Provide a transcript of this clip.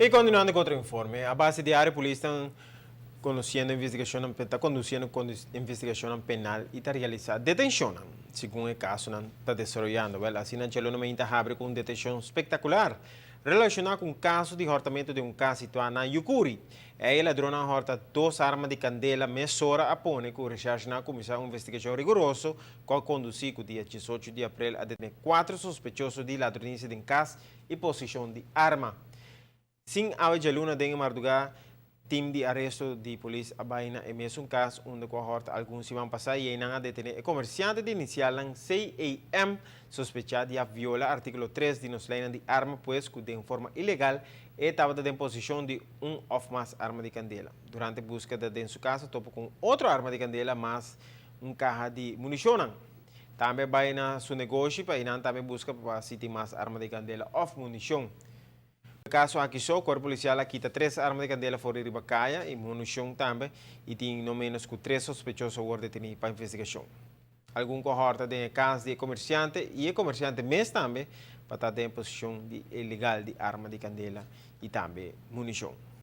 Y continuando cu otro informe, a base diario polis ta conduciendo investigacion, ta conduciendo investigacion penal y ta realisa detencion, segun e caso ta desaroyando. Well, asina djaluna mainta a habri cu un detencion espectacular relaciona cu un caso di hortamento di un cas situa na Yucuri. E ladron a horta dos arma di candela. Mesora a pone cu recherche a cuminsa un investigacion riguroso cu a conduci cu dia 18 di april a detene cuater sospechoso di ladronicia di cas y posesion di arma. Sin awe djaluna den marduga, team di aresto di polis a bay na e mesun cas unda cu a horta algun siman pasa y nan a detene e comerciante di inicial CAM, sospecha di a viola articulo 3 di nos ley di arma, pues cu di forma ilegal e tabata den posesion di un of mas arma di candela. Durante buskeda den su cas, topa cu otro arma di candela mas un caha di municion. Tambe a bay na su negoshi pa tambe busca pa si tin mas arma di candela of municion. Caso aki so, cuerpo policial a kita tres arma di candela for di riba caya y municion tambe y tin no menos cu tres sospechoso awor deteni pa investigacion. Algun cu a horta den cas di comerciante y e comerciante mes tambe pa ta den posesion di ilegal di arma di candela y tambe municion.